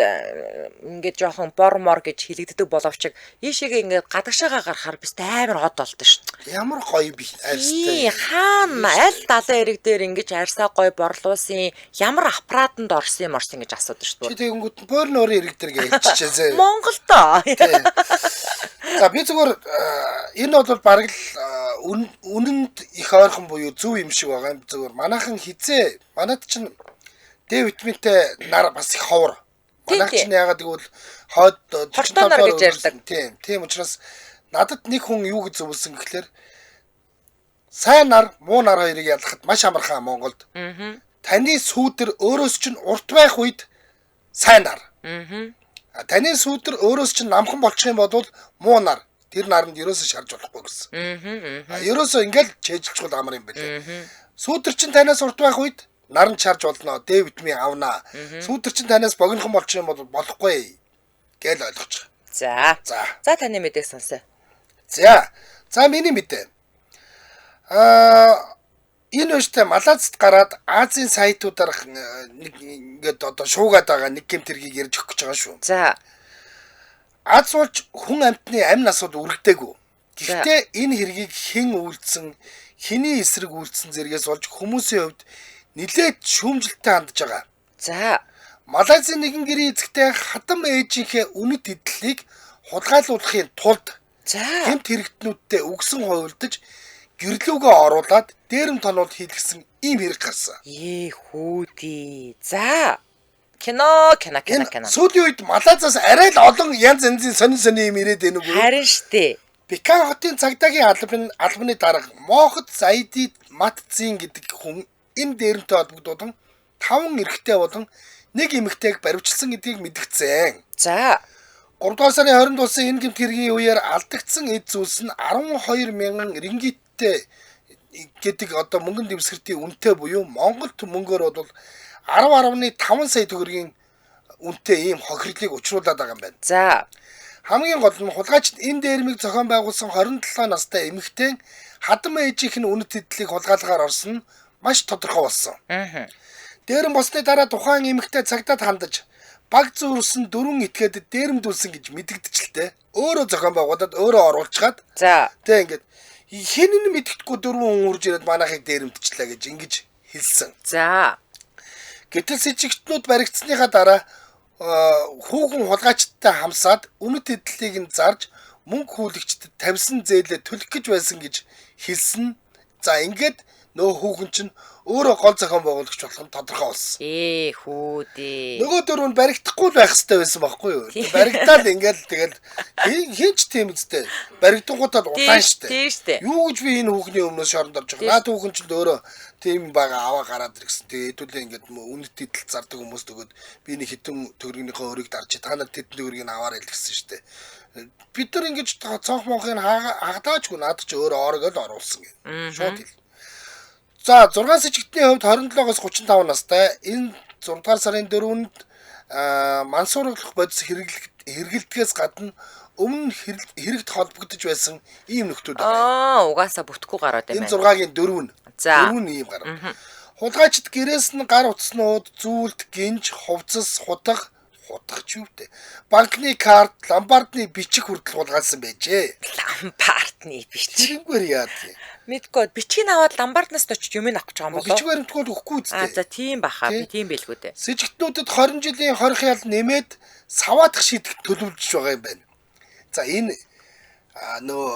A: ингээд жоохон бор мор гэж хэлэгддэг боловч ийшээгээ ингээд гадагшаага гарахаар бис амар од болдсон шүү дээ.
B: Ямар гоё би арьстай.
A: Хаана аль далайн эрэг дээр ингэж арьсаа гоё борлуулсан, ямар аппаратанд орсон юм орсон гэж асуудаг шүү
B: Чи
A: дээ.
B: тэгэнгүүт боор нөрийн эрэг дээр гэлчихжээ.
A: Монголдо.
B: За би зүгээр энэ бол бараг л үнэнд их ойрхон буюу зөв юм шиг байгаа юм. Зүгээр манайхан хизээ манад чинь Д витаминтэй нар бас их ховор. Манайх чинь яагаад гэвэл хойд
A: 45 нар гэж ярьдаг.
B: Тийм. Тийм учраас надад нэг хүн юу гэж зөвлөсөн гэхлээр сайн нар, муу нар хоёрыг ялгахад маш амархан Монголд. Таны сүүдэр өөрөөс чинь урт байх үед сайн нар. Таны сүүдэр өөрөөс чинь намхан болчих юм бол муу нар. Тэр наранд ерөөсөө шарж болохгүй гэсэн. Ерөөсөө ингээл чэйжилчихвэл амар юм билээ. Сүүдэр чинь танаас урт байх үед наран чарж болно, Д витамин авна. Сүүдэр чинь танаас богинохон болчих юм бол болохгүй гэж ойлгочих.
A: За.
B: За.
A: За таны мэдээг сонсъё.
B: За. За миний мэдээ. Энэ үедээ Малазад гараад Азийн сайтуудаар нэг ингээд одоо шуугаад байгаа нэг гэмт хэргийг ярьж өгөх гэж байгаа шүү.
A: За.
B: Аз болж хүн амьтны амь насууд үргэлдээгүй. Гэхдээ энэ хэргийг хэн үйлдсэн, хэний эсрэг үйлдсэн зэргээс болж хүмүүсийн хувьд нилээд шүүмжлэлтэй хандж байгаа.
A: За.
B: Малайзын нэгэн гэрийн эзэгтэй хатам ээжийнхээ үнэт эдлэлийг хулгайлуулахын тулд
A: За.
B: гэмт хэрэгтнүүдтэй үгсэн хувилдаж гэрлүүгээ оруулаад дээрэм тонууд хийлгэсэн ийм хэрэг гарсан.
A: Ээ хүүдий. За. Кино, кино, кино,
B: Энэ
A: кино.
B: сүүлийн үед Малайзаас арай л олон янз янзын сонин сонин юм ирээд байна үгүй юу?
A: Харин штэ.
B: Пекан хотын цагдаагийн албаны дарга Мохот Зайди Матцин гэдэг хүн энэ дээрэмтэй холбогдуулан 5 эрэгтэй болон нэг эмэгтэйг баривчилсан гэдгийг мэдгдсэн.
A: За.
B: 3 дугаар сарын 20-нд болсон энэ гэмт хэргийн үеэр алдагдсан эд зүйлс нь 12 мянган рингиттэй гэдэг одоо мөнгөн дэвсгэртийн үнэтэй буюу Монголд мөнгөөр бол 10.5 сая төгрөгийн үнэтэй ийм хохирлыг учруулад байгаа юм байна.
A: За.
B: Хамгийн гол нь хулгайчид энэ дээрмийг зохион байгуулсан 27 настай эмэгтэй хадам ээжийнх нь үнэт эдлийг хулгайлгаар орсон нь маш тодорхой болсон. Дээрэм болсны дараа тухайн эмэгтэй цагдаад хандаж баг зүүрсэн дөрвөн этгээд дээрэмдүүлсэн гэж мэдэгдчихэлтэй. Өөрөө зохион байгуулад өөрөө оруулчгаад
A: За.
B: тэг ингээд хэн нь мэддэхгүй дөрвөн хүн үрж ирээд манайхыг дээрэмдчихлээ гэж ингэж хэлсэн.
A: За.
B: Гэтэл сэжигтнүүд баригдсныхаа дараа хүүхэн хулгайчдтай хамсаад үнэт эдлэлийг нь зарж мөнгө хүлэгчдэд тавьсан зээлээ төлөх гэж байсан гэж хэлсэн. За ингээд нөө хүүхэн чинь өөрөө гол зохион байгуулагч болох нь тодорхой болсон.
A: Ээ хүүдий.
B: Нөгөө дөрөв нь баригдахгүй л байх хэрэгтэй байсан байхгүй юу? Баригдаал ингээл тэгэл хин ч тийм үстэй. Баригдангуудад удаан штэ.
A: Тийм штэ.
B: Юу гэж би энэ хүүхний өмнөөс шоронд орж байгаа. Наад хүүхэн чинь өөрөө тийм байгаа аваа гараад ирсэн. Тэгээ хэдүүлээ ингээд үнэт идэл зардаг хүмүүс төгөөд би нэг хитэн төгрөгнийхөө өрийг дарж та нар тэдний төгрөгийг аваарай л гэсэн штэ. Бид нар ингэж цонх монхыг хагадаачгүй наад чи өөрөө оргол оруулсан гэх. Шууд хэл. За 6 сэжигтний хувьд 27-оос 35 настай энэ 6 дугаар сарын 4-нд мансууруулах бодис хэрэглэдгээс гадна өмнө хэрэгт холбогдож байсан ийм нөхдүүд байгаа.
A: Угаасаа бүтэхгүй гараад
B: Энэ
A: байна.
B: 6-гийн 4 нь.
A: За.
B: 4 нь ийм гарав. Хулгайчид гэрээс нь гар утаснууд, зүйлт, гинж, хувцас, хутга, хутга ч юу вэ? Банкны карт, ломбардны бичиг хүртэл хулгайлсан байжээ.
A: Ломбардны бичиг.
B: Тэрнгээр яад юм.
A: Мэдгүй бичгийг аваад ломбарднаас очиж юм авах гэж байгаа юм болоо.
B: Бичиг баримтгүй л өгөхгүй үстэй.
A: За тийм баха. Би тийм байлгүй дээ.
B: Сэжигтнүүдэд 20 жилийн хорих ял нэмээд саваадах шийтгэл төлөвлөж байгаа юм байна. За энэ нөгөө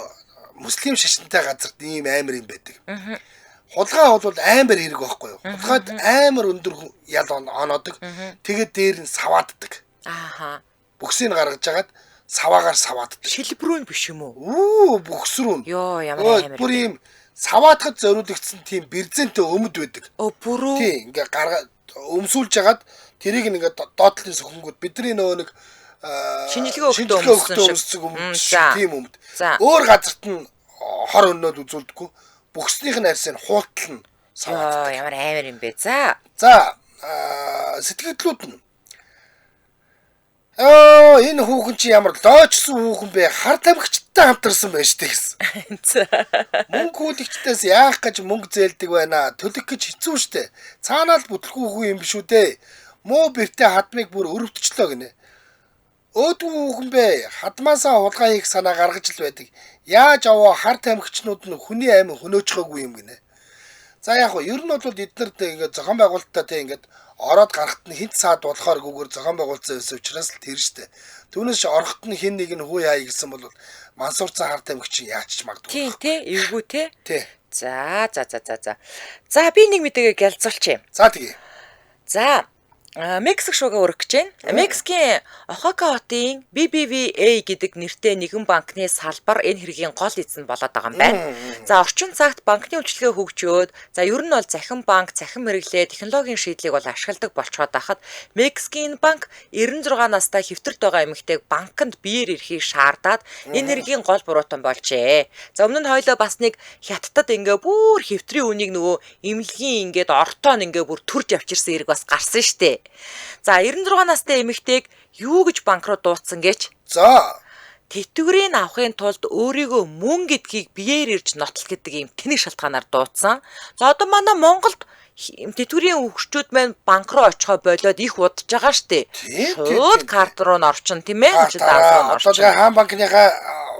B: муслим шашинтай газарт ийм амар юм байдаг. Хулгай бол амар хэрэг байхгүй юу? Хулгайд амар өндөр ял оноодог. Тэгээд дээр нь савааддаг.
A: Ааха.
B: Бүксийг гаргаж агаад саваагаар савааддаг.
A: Шилбрүү нь биш юм уу?
B: Үү, бүкс рүү.
A: Йоо, ямар амар.
B: Бүр ийм саваадахад зориулагдсан тийм бэрзэнтэй өмд байдаг.
A: Өө, бүрүү.
B: Тийм, ингээ гарга өмсүүлж хагаад тэрийг ингээд доотлын сөхөнгүүд бидний нөгөө нэг
A: шинжилгээ өгтөө
B: өмссөн тийм өмд. Өөр газарт нь хор өннөд үзүүлдэггүй. Бүхснийх нь арьсыг хуултал нь
A: саваад. Ямар амар юм бэ. За.
B: За сэтгэлдлүүд нь аа энэ хүүхэн чи ямар лоочсон хүүхэн бэ? Хар тамхичтай хамтарсан байж тээ гэсэн. Мөнгө хүлэгчдээс яах гэж мөнгө зээлдэг байна. Төлөх гэж хэцүү штэ. Цаанаа л бүтлгүй хүн юм биш үү дээ. Муу бэртэ хадмыг бүр өрөвдчлөө гинэ. Өөдгүү хүүхэн бэ? Хадмаасаа хулгай хийх санаа гаргаж л байдаг. Яаж аваа хар тамхичнууд нь хүний амь хөнөөчхөөгүй юм гинэ. За яг хөө ер нь бол эднэрт ингээд зохион байгуулалтаа те ингээд ороод гарахт нь хинт саад болохоор гүгээр зохион байгуулсан байсан учраас л тэр штэ. Түүнээс орохт нь хин нэг нь хүү яа гэсэн бол мансуурцсан хар тамхи чинь яач ч магадгүй.
A: Тийм те эвгүй те.
B: Тий.
A: За за за за за. За би нэг мэдээгээ гялцуулчих.
B: За тэгье.
A: За Мексик шуугаа өргөх гэж байна. Мексикийн Оахака хотын BBVA гэдэг нэртэй нэгэн банкны салбар энэ хэргийн гол эзэн болоод байгаа юм байна. За орчин цагт банкны үйлчилгээ хөгжөөд, за ер нь бол захин банк, цахим хэрэглээ, технологийн шийдлийг бол ашигладаг болцоход байхад Мексикийн банк 96 настай хэвтэрт байгаа эмэгтэйг банкнд биеэр ирэхийг шаардаад энэ хэргийн гол буруутан болжээ. За өмнө нь хоёлоо бас нэг хятадд ингээ бүр хэвтрийн үнийг нөгөө эмнэлгийн ингээд ортоон ингээ бүр төрж авчирсан хэрэг бас гарсан штэ. За 96 настай эмэгтэйг юу гэж банк руу дуудсан гэж?
B: За
A: тэтгэврийг авахын тулд өөрийгөө мөн гэдгийг биеэр ирж нотол гэдэг ийм тэнэг шалтгаанаар дуудсан. За одоо манай Монголд тэтгэврийн өгчүүд маань банк руу очихоо болоод их удаж байгаа штэ. Шууд карт руу н орчин тийм ээ.
B: Одоо тэгээ хаан банкныхаа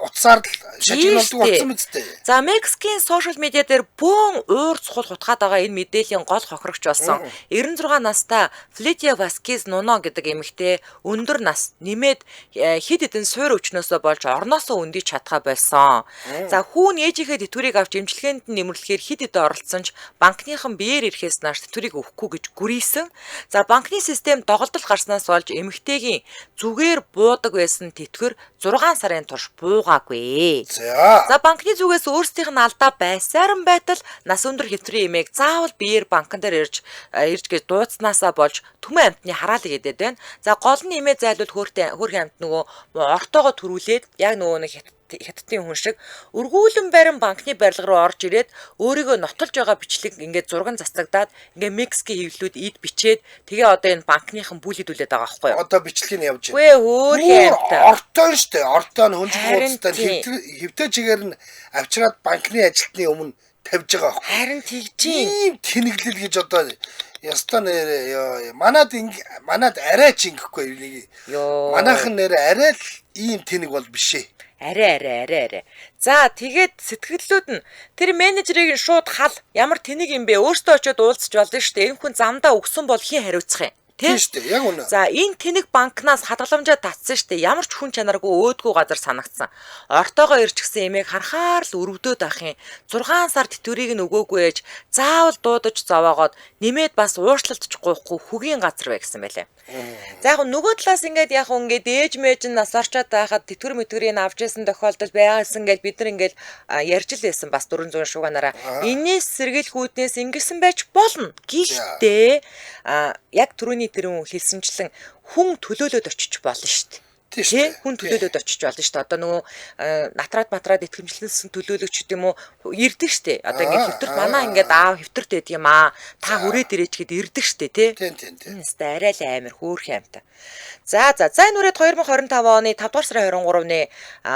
B: утсаар л шажигнуулдаг болсон мэт дээ.
A: За Мексикийн сошиал медиа дээр бөөн уур цухал хутгаад байгаа энэ мэдээллийн гол хохирогч болсон 96 настай Флетия Васкес Нуно гэдэг эмэгтэй өндөр нас нэмээд хэд хэдэн суур өвчнөөсөө болж орноосоо өндийч чадхаа болсон. За хүүн ээжийнхээ тэтгэврийг авч эмчилгээнд нь нэмэрлэхээр хэд хэдэн оролцсон ч банкныхан биеэр ирэхээс нааш тэтгэврийг өгөхгүй гэж гүрийсэн. За банкны систем доголдол гарснаас болж эмэгтэйгийн зүгээр буудаг байсан тэтгэвэр 6 сарын турш буугаагүй.
B: За
A: банкны зүгээс өөрсдийнх нь алдаа байсаар нь байтал нас өндөр хэвтрийн эмээг заавал биеэр банкн дээр ирж гэж дуудснаасаа болж түмэн амьтны хараалыг идэд байна. За гол нь эмээ зайлвал хөөрхөн амьт нөгөө ортоогоо төрүүлээд яг нөгөө нэг хятадын хүн шиг өргүүлэн барин банкны барилга руу орж ирээд өөрийгөө нотолж байгаа бичлэг ингээд зурган цацагдаад ингээд Мексикийн хэвлэлүүд ид бичээд тэгээ одоо энэ банкныхан бүлэдүүлээд байгаа байхгүй юу?
B: Одоо бичлэг нь явж
A: байна. Үгүй хөөрхөн амьт.
B: Ортон штэ. Ортон хөнжих хуудастай хэвтэй чигээр нь авчираад банкны ажилтны өмнө тавьж байгаа байхгүй.
A: Харин тэгж юм.
B: Ийм тэнэглэл гэж одоо ястаа нэр манад арай ч ингэхгүй нэг. Манайхан нэр арай л ийм тэнэг бол биш ээ.
A: Арай. За тэгээд сэтгэлдлүүд нь тэр менежерийг нь шууд хал ямар тэнэг юм бэ? Өөртөө очиод уулзч болно шүү дээ. Энэ хүн замдаа өгсөн бол хэн хариуцах юм?
B: Тийм шүү дээ. Яг үнэ.
A: За энэ тэнэг банкнаас хадгаламжаа татсан шүү дээ. Ямар ч хүн чанаргүй өөдгүү газар санагдсан. Ортоогоо ирчихсэн эмээг харахаар л өрөвдөөд ах юм. 6 сар тэтгэврийг нь өгөөгүй ээж заавал дуудаж зовоогоод нэмээд бас уучлалтч гуйхгүй хөгийн газар бай гэсэн байлээ. За яг нөгөө талаас ингээд яг ингээд ээж мэж нь нас орчоод байхад тэтгэвэр мэтгэврийг авч исэн тохиолдол байгaalсан гэж бид нар ингээд ярьж л байсан бас 400 шуганаараа. Энээс сэргийлэх үүднээс ингэсэн байж болно. Гэхдээ яг түрүүний тэр хэлсэнчлэн хүн төлөөлөөд очиж болно шүү дээ.
B: Тэ
A: хүн төлөөлөөд очиж болно шүү дээ. Одоо нөгөө натраад матраад итгэмжлэлсэн төлөөлөгч гэдэг юм уу ирдэг шүү дээ. Одоо ингээд хэвтэрт манай ингээд аав хэвтэрт байдаг юм аа. Та хүрээд ирээч гэд ирдэг шүү дээ, тий.
B: Тийм.
A: Хэвээ арай л амар хөөрхөн амтай. За энэ үрээд 2025 оны 5 дугаар сарын 23-ны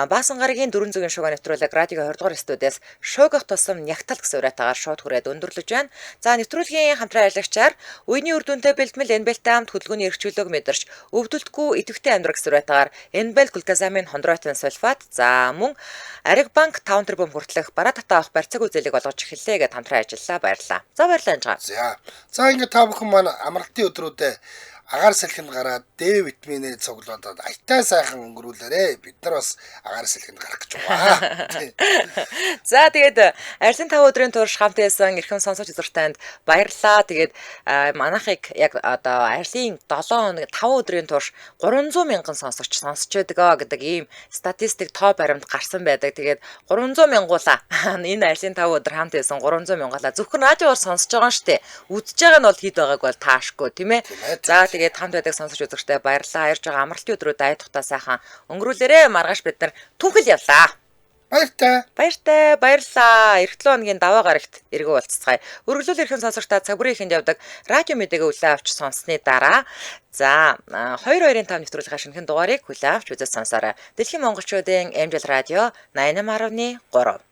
A: Баасан гарагийн 400-ийн шугаа нэвтрүүлэг радио 20 дугаар студиэс шуугах тусам нягтал гэсэн уриатаагаар шууд хүрээд өндөрлөж байна. За нэвтрүүлгийн хамтран ажиллагчаар үений үр дүнтэй бэлтгэл Энбелтэй хамт хөдөлгөөний эрх чөлөөг мэдэрч өвдөлтгүй идэвхтэй амьдрах гэсэн уриатаагаар Энбел глюкозамин хондроитин сульфат за мөн Ариг банк 5 тэрбум хүртэлх бараа татаа авах барьцааг үзээлийг олгож эхэллээ гэд хамтран ажиллалаа. Баярлалаа. За баярлалаа Анжгаа.
B: За ингээд та бүхэн маань амралтын өдрүүдэд Агаар салхинд гараад Д витаминээ цуглуулад аятаа сайхан өнгөрүүлээрэ. Бид нар бас агаар салхинд гарах гэж байгаа.
A: За, тэгээд арилын 5 өдрийн турш хамт байсан эрхэм сонсогч үзэгч танд баярлалаа. Тэгээд манайхыг яг одоо арилын 7 хоног 5 өдрийн турш 300 мянган сонсогч сонсч байдаг гэдэг ийм статистик тоо баримт гарсан байдаг. Тэгээд 300 мянгуулаа энэ арилын 5 өдөр хамт байсан 300 мянгуулаа зөвхөн радиоор сонсож байгаа нь штэ. Үзэж байгаа нь бол хэд байгааг бол таашгүй, тийм ээ. За, тэгээд хамт байдаг сонсогч үзэгчтэй баярлалаа. Ярьж байгаа амралтын өдрүүд ая тухтаа сайхан өнгөрүүлээрэ. Маргааш бид нар түнхэл явлаа.
B: Баяртай.
A: Баяртай, баярлалаа. Эх 7 хоногийн даваа гарагт эргэн уулзцгаая. Үргэлжлүүл эрхэм сонсогчдаа цаг бүрийн ихэнд явдаг радио мэдээгээ хүлээн авч сонссны дараа за 2-2-ын 5 нэвтрүүлгийн шинэхэн дугаарыг хүлээн авч үзэж сонсоорой. Дэлхийн монголчуудын MJL радио 88.3.